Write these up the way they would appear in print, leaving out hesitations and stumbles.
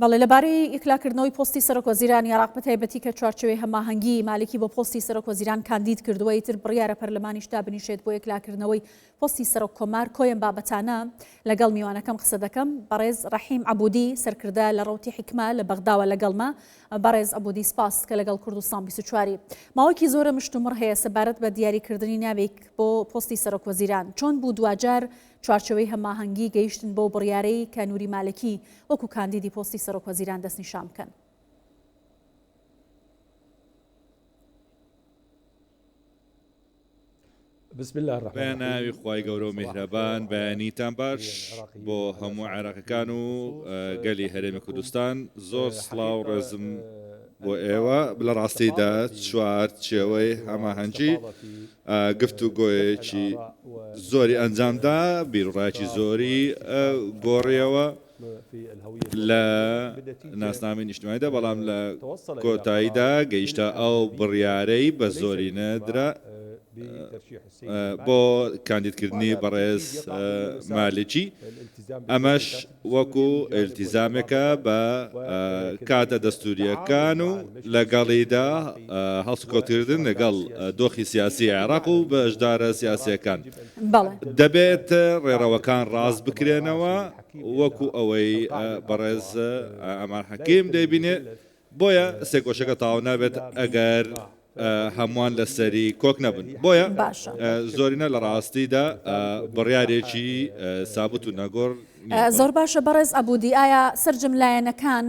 بەڵێ، لەبارەی یەکلاکردنەوەی پۆستی سەرۆکوەزیرانی عێراق بەتایبەتی کە چوارچێوەی هەماهەنگی مالکی بۆ پۆستی سەرۆکوەزیران کاندید کردووە، ئیتر بڕیارە پەرلەمانیش دابنیشێت بۆ یەکلاکردنەوەی پۆستی سەرۆک کۆمار، کۆی ئەم بابەتانە لەگەڵ میوانەکەم قسە دەکەم، بەڕێز ڕەحیم عەبودی سەرکردە لە ڕەوتی حیکمە لە بەغداوە لەگەڵمە. بەڕێز عەبودی سپاس کە لەگەڵ کوردستان 24 ی. ماوەیەکی زۆرە مشتومڕ هەیە سەبارەت بە دیاریکردنی ناوێک بۆ پۆستی سەرۆکوەزیران، چۆن بوو دواجار چوارچێوەی هەماهەنگی گەیشتن بەو بڕیارەی کە نوری مالکی وەکو کاندیدی پۆستی سەرۆکوەزیران دەستنیشان بکەن؟ بە ناوی خوای گەورە و میهرەبان بەیانیتان باش بۆ هەموو عێراقیەکان و گەلی هەرێمی کوردستان زۆر سڵاو ڕێزم بۆ ئێوە لە ڕاستیدا چوارچێوەی هەماهەنگی گفتوگۆیەکی زۆری ئەنجامدا، بیروڕایەکی زۆری گۆڕیەوە لە ناسنامەی نیشتمانیدا، بەڵام لە کۆتاییدا گەیشتە ئەو بڕیارەی بە زۆرینە درا بۆ کاندیدکردنی بەڕێز مالکی، ئەمەش وەکو ئیلتیزامێکە بە کاتە دەستوورییەکان و لەگەڵیدا هەڵسوکەوتکردن لەگەڵ دۆخی سیاسی عێراق و بەشدارە سیاسییەکان. دەبێت ڕێڕەوەکان ڕاست بکرێنەوە وەکو ئەوەی بەڕێز ئەمان حەکیم دەیبینێت، بۆیە سێگۆشەکە تەواو نابێت ئەگەر هەمووان لەسەری کۆک نەبن. بۆیە زۆرینە لە ڕاستیدا بڕیارێکی سابت و نەگۆڕ نییە. زۆر باشە بەڕێز عەبودی، ئایا سەرجەم لایەنەکان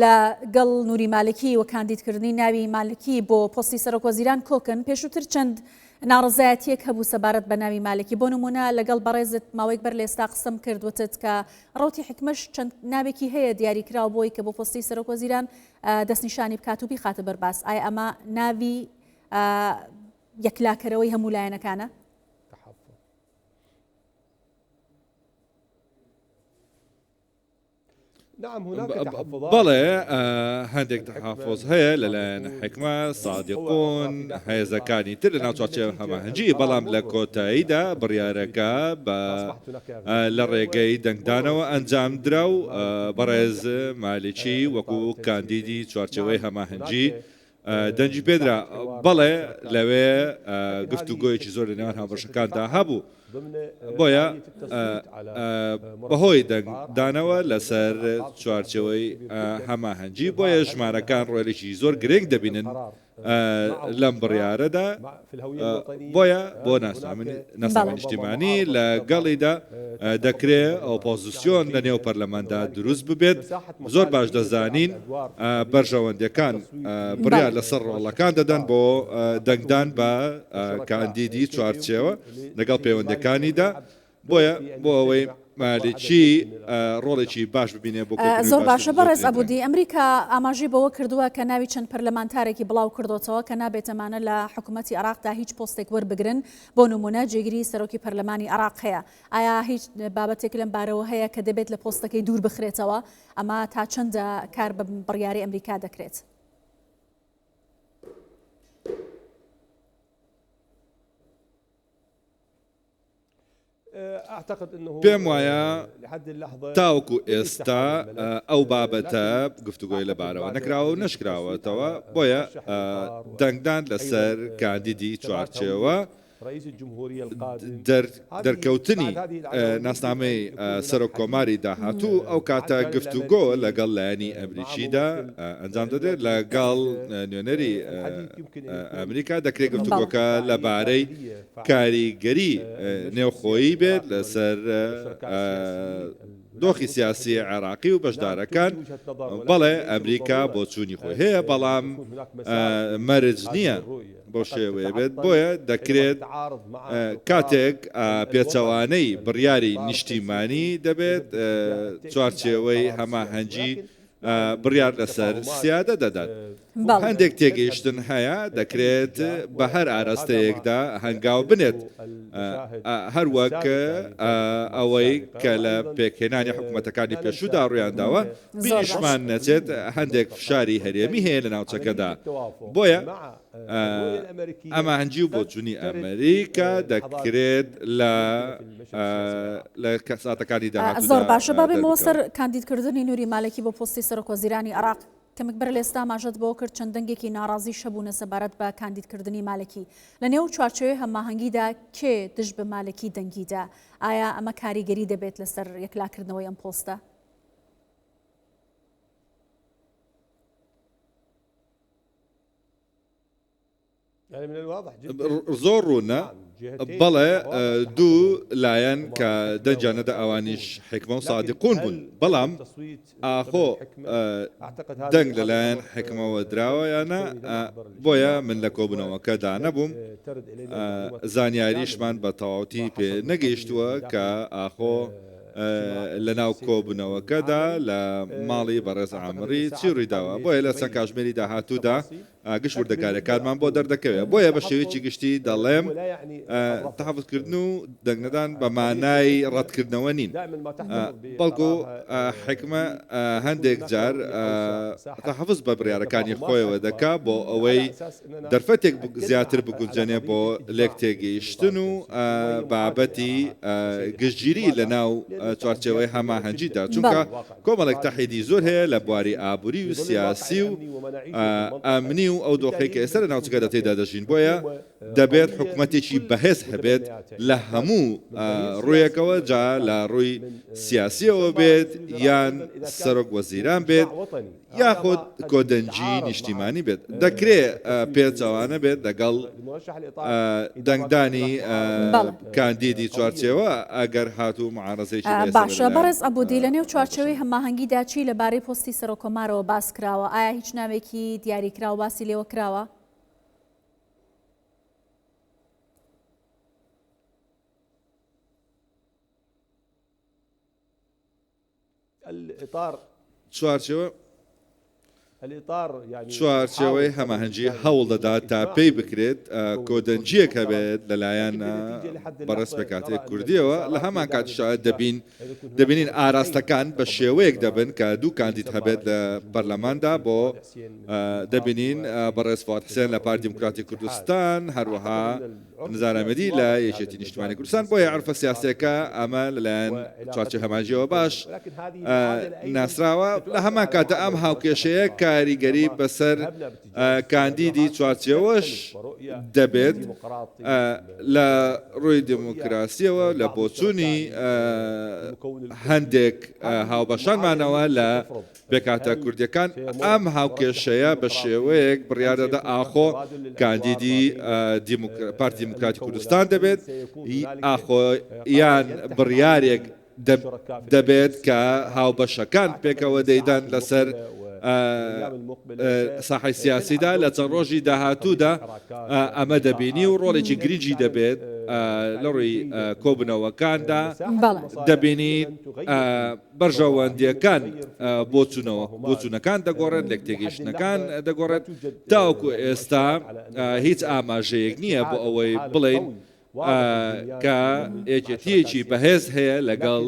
لە گەڵ نوری مالکی و کاندیدکردنی ناوی مالکی بۆ پۆستی سەرۆکوەزیران کۆکن؟ پێشووتر چەند ناڕەزایەتییەک هەبوو سەبارەت بە ناوی مالکی، بۆ نموونە لەگەڵ بەڕێزت ماوەیەک بەر لە ئێستا قسەم کرد وتت کە ڕەوتی حیکمەش چەند ناوێکی هەیە دیاریکراو بۆی کە بۆ پۆستی سەرۆکوەزیران دەستنیشانی بکات و بیخاتە بەر باس، ئایا ئەمە ناوی یەکلاکەرەوەی هەموو لایەنەکانە؟ بەڵێ هەندێک تەحەفوز هەیە لەلایەن حیکمە، سادیقون، هێزەکانی تر لەناو چوارچێوەی هەماهەنگی، بەڵام لە کۆتاییدا بڕیارەکە بە لە ڕێگەی دەنگدانەوە ئەنجامدرا و بەڕێز مالیکی وەکو کاندیدی چوارچێوەی هەماهەنگی دەنگی پێدرا. بەڵێ لەوێ گفتوگۆیەکی زۆر لە نێوان هاوبەشەکاندا هەبوو، بۆیە بەهۆی دەنگدانەوە لەسەر چوارچێوەی هەماهەنگی، بۆیە ژمارەکان ڕۆلێکی زۆر گرنگ دەبینن لەم بڕیارەدا، بۆیە بۆ ناسنامەی نیشتیمانی لەگەڵیدا دەکرێ ئۆپۆزسیۆن لە نێو پەرلەماندا دروست ببێت، زۆر باش دەزانین بەرژەوەندیەکان بڕیار لەسەر ڕۆڵەکان دەدەن بۆ دەنگدان بە کاندیدی چوارچێوە لەگەڵ پەیوەندیەکانیدا، بۆیە بۆ ئەوەی مالیکی ڕۆڵێکی باش ببینێ بۆ کۆکردنەوەی زۆر باشە باشتر بەڕێز زۆرترین دەنگ. عەبودی، ئەمریکا ئاماژەی بەوە کردووە کە ناوی چەند پەرلەمانتارێکی بڵاو کردۆتەوە کە نابێت ئەمانە لە حکومەتی عێراقدا هیچ پۆستێک وەربگرن، بۆ نموونە جێگری سەرۆکی پەرلەمانی عێراق هەیە، ئایا هیچ بابەتێک لەم بارەوە هەیە کە دەبێت لە پۆستەکەی دوور بخرێتەوە؟ ئەمە تا چەندە کار بە بڕیاری ئەمریکا دەکرێت؟ پێم وایە تاوەکو ئێستا ئەو بابەتە گفتوگۆی لەبارەوە نەکراوە و نەشکراوەتەوە، بۆیە دەنگدان لەسەر کاندیدی چوارچێوە دەرکەوتنی ناسنامەی سەرۆک کۆماری داهاتوو، ئەو کاتە گفتوگۆ لەگەڵ لایەنی ئەمریکیدا ئەنجام دەدرێت، لەگەڵ نوێنەری ئەمریکا دەکرێت گفتوگۆکە لەبارەی کاریگەری نێوخۆیی بێت لەسەر دۆخی سیاسی عێراقی و بەشدارەکان، بەڵێ ئەمریکا بۆچوونی خۆی هەیە، بەڵام مەرج نییە بەو شێوەیە بێت، بۆیە دەکرێت کاتێک پێچەوانەی بڕیاری نیشتیمانی دەبێت چوارچێوەی هەماهەنگی بڕیار لەسەر سیادە دەدات. هەندێک تێگەیشتن هەیە دەکرێت بە هەر ئاراستەیەکدا هەنگاو بنێت، هەروەک ئەوەی کە لە پێکهێنانی حکومەتەکانی پێشوودا ڕوویانداوە، بیریشمان نەچێت هەندێک فشاری هەرێمی هەیە لە ناوچەکەدا، بۆیە. هەماهەنگی و بۆچوونی ئەمریکا دەکرێت لە لە ساتەکانی داهاتوودا زۆر باشە با بێمەوە دەربکەون. سەر کاندیدکردنی نوری مالکی بۆ پۆستی سەرۆکوەزیرانی عێراق. کەمێک بەر لە ئێستا ئاماژەت بەوە کرد چەند دەنگێکی ناڕازیش هەبوونە سەبارەت بە کاندیدکردنی مالکی. لە نێو چوارچێوەی هەماهەنگیدا کێ دژ بە مالکی دەنگی دا؟ ئایا ئەمە کاریگەری دەبێت لەسەر یەکلاکردنەوەی ئەم پۆستە؟ زۆر ڕوونە بەڵێ دوو لایەن کە دەنگیان نەدا ئەوانیش حیکمە و سادیقون بوون، بەڵام ئاخۆ دەنگ لەلایەن حیکمەوە دراوە یان نا، بۆیە من لە کۆبوونەوەکەدا نەبووم، زانیاریشمان بە تەواوتی پێ نەگەیشتووە کە ئاخۆ لەناو کۆبوونەوەکەدا لە ماڵی بەڕێز عامری چی ڕوویداوە، بۆیە لە چەند کاژمێری داهاتوودا گشت وردەکاریەکانمان بۆ دەردەکەوێت، بۆیە بە شێوەیەکی گشتی دەڵێم تەحەفوزکردن و دەنگنەدان بە مانای ڕەتکردنەوە نین، بەڵکو حیکمە هەندێک جار تەحەفوز بە بڕیارەکانی خۆیەوە دەکا بۆ ئەوەی دەرفەتێک زیاتر بگونجێنێ بۆ لێکتێگەیشتن و بابەتی گشتگیری لەناو چوارچێوەی هەماهەنگیدا، چونکە کۆمەڵێک تەحیدی زۆر هەیە لە بواری ئابوری و سیاسی و ئەمنی و ئەو دۆخەی کە ئێستا لە ناوچەکەدا تێیدا دەژین، بۆیە دەبێت حکومەتێکی بەهێز هەبێت لە هەموو ڕوویەکەوە جا لە ڕووی سیاسیەوە بێت یان سەرۆک وەزیران بێت یاخود کۆدەنگی نیشتیمانی بێت، دەکرێ پێچەوانە بێت لەگەڵ دەنگدانی کاندیدی چوارچێوە ئەگەر هاتوو معارەزەیەکی بەهێز هەبێت باشە لەلایەن بەڕێز عەبودی لەنێو چوارچێوەی هاوبەشان. هەماهەنگیدا چی لەبارەی پۆستی سەرۆککۆمارەوە باس کراوە؟ ئایا هیچ ناوێکی دیاریکراو باسی لێوە کراوە؟ چوارچێوە چوارچێوەی هەماهەنگی هەوڵ دەدات تا پێی بکرێت کۆدەنگییەک هەبێت لەلایەن بەڕێز پێکهاتەی کوردییەوە، لە هەمان کاتیشدا دەبین دەبینین ئاراستەکان بە شێوەیەک دەبن کە دوو کاندید هەبێت لە پەرلەماندا بۆ دەبینین بەڕێز فواد حسێن لە پارتی دیموکراتی کوردستان هەروەها نزار ئامێدی لە یەکێتی نیشتمانی کوردستان، بۆیە عورفە سیاسیەکە ئەمە لەلایەن چوارچێوەی هەماهەنگیەوە باش ناسراوە، لە هەمان کاتدا ئەم هاوکێشەیە کاریگەری بەسەر کاندیدی چوارچێوەش دەبێت لە ڕووی دیموکراسیەوە لە بۆچوونی هەندێک هاوبەشانمانەوە لە پێکهاتە کوردیەکان ئەم هاوکێشەیە بە شێوەیەک بڕیار دەدا ئاخۆ کاندیدی پارتی دیموکراتی کوردستان دەبێت ئاخۆ یان بڕیارێک دەبێت کە هاوبەشەکان پێکەوە دەیدەن لەسەر ساحەی سیاسیدا لە چەند ڕۆژی داهاتوودا ئەمە دەبینی و ڕۆڵێکی گرنگی دەبێت لە ڕووی کۆبنەوەکاندا دەبینی بەرژەوەندییەکان بۆچوونەوە بۆچوونەکان دەگۆڕێت، لێکتێگەیشتنەکان دەگۆڕێت، تاوەکو ئێستا هیچ ئاماژەیەک نییە بۆ ئەوەی بڵێین کە یەکێتییەکی بەهێز هەیە لەگەڵ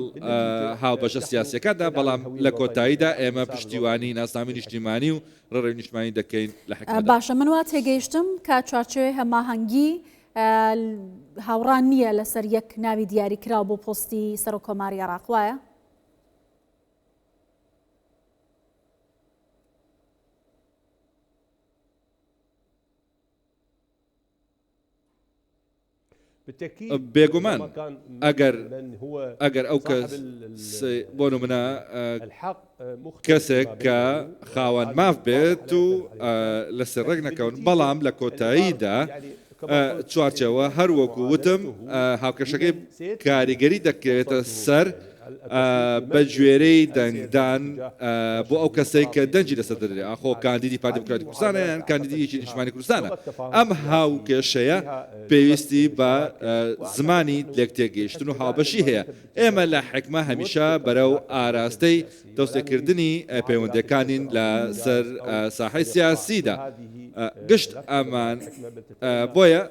هاوبەشە سیاسییەکاندا، بەڵام لە کۆتاییدا ئێمە پشتیوانی ناسنامەی نیشتیمانی و ڕێڕەوی نیشتمانی دەکەین لە حیکمەدا. باشە من وا تێگەیشتم کە چوارچێوەی هەماهەنگی هاوڕا نییە لەسەر یەک ناوی دیاریکراو بۆ پۆستی سەرۆک کۆماری عێراق وایە؟ بێگومان ئەگەر ئەگەر ئەو کەس بۆ نمونە کەسێک کە خاوەن ماف بێت و لەسەر ڕێک نەکەون بەڵام لە کۆتاییدا چوارچێوە هەر وەکو وتم هاوکێشەکەی کاریگەری دەکەوێتە سەر بە گوێرەی دەنگدان بۆ ئەو کەسەی کە دەنگی لەسەر دەدرێت ئاخۆ کاندیدی پارتی دیموکراتی کوردستانە یان کاندیدی یەکێتی نیشتمانی کوردستانە ئەم هاوکێشەیە پێویستی بە زمانی لێکتێگەیشتن و هاوبەشی هەیە ئێمە لە حیکمە هەمیشە بەرەو ئاراستەی تەوسێکردنی پەیوەندیەکانین لە سەر ساحەی سیاسیدا. گشت ئەمان بۆیە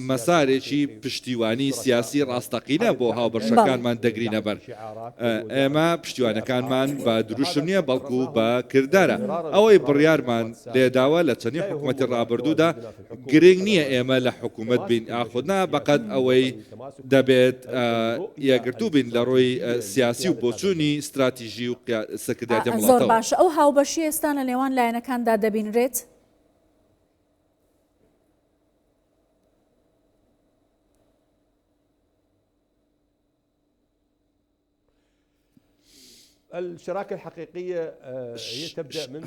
مەسارێکی پشتیوانی سیاسی ڕاستەقینە بۆ هاوبەشەکانمان دەگرینە بەر. ئێمە پشتیوانەکانمان بە دروشم نییە بەڵکو بە کردارە. ئەوەی بڕیارمان لێداوە لە چەندین حکومەتی ڕابردوودا گرنگ نییە ئێمە لە حکوومەت بین یاخود نا، بەقەد ئەوەی دەبێت یەکگرتوو بین لە ڕووی سیاسی و بۆچوونی ستراتیژی و سەرکردایەتی ئەم زۆر وڵاتەوە. باشە ئەو هاوبەشییە ئێستا لە نێوان لایەنەکاندا دەبینرێت؟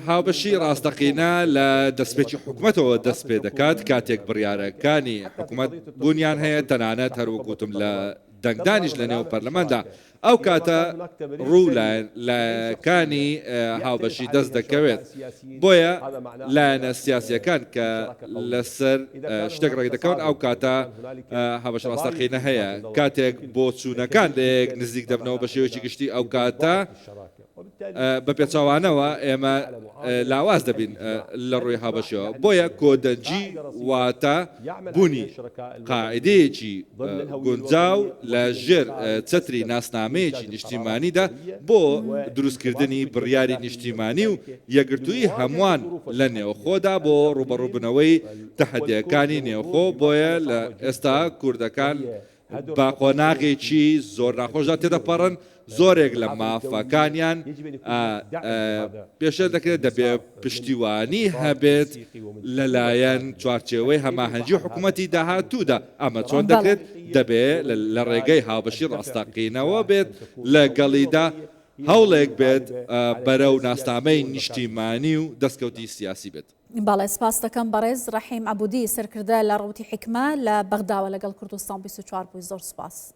هاوبەشی ڕاستەقینە لە دەستپێکی حکومەتەوە دەست پێ دەکات، کاتێک بڕیارەکانی حکومەت بوونیان هەیە، تەنانەت هەروەک وتم لە دەنگدانیش لە نێو پەرلەماندا، ئەو کاتە ڕوو لایەکانی هاوبەشی دەست دەکەوێت. بۆیە لایەنە سیاسییەکان کە لەسەر شتێک ڕێکدەکەون ئەو کاتە هاوبەشی ڕاستەقینە هەیە. کاتێک بۆچوونەکان لەیەک نزیک دەبنەوە بە شێوەیەکی گشتی ئەو کاتە بە پێچەوانەوە ئێمە لاواز دەبین لە ڕووی هاوبەشیەوە. بۆیە کۆدەنگی واتە بوونی قاعیدەیەکی گونجاو لە ژێر چەتری ناسنامەیەکی نیشتیمانیدا بۆ دروستکردنی بڕیاری نیشتیمانی و یەکگرتوویی هەمووان لە نێوخۆدا بۆ ڕووبەڕووبنەوەی تەحەدییەکانی نێوخۆ، بۆیە لە ئێستا کوردەکان بە قۆناغێکی زۆر ناخۆشدا تێدەپەڕن، زۆرێک لە مافەکانیان پێشێل دەکرێت، دەبێت پشتیوانی هەبێت لەلایەن چوارچێوەی هەماهەنگی حکومەتی داهاتوودا، ئەمە چۆن دەکرێت؟ دەبێت لە ڕێگەی هاوبەشی ڕاستەقینەوە بێت لەگەڵیدا هەوڵێک بێت بەرەو ناسنامەی نیشتیمانی و دەستکەوتی سیاسی بێت. بەڵێ سپاست دەکەم بەڕێز ڕەحیم عەبودی سەرکردە لە ڕەوتی حیکمە لە بەغداوە لەگەڵ کوردستان 24 بووی زۆر سپاس.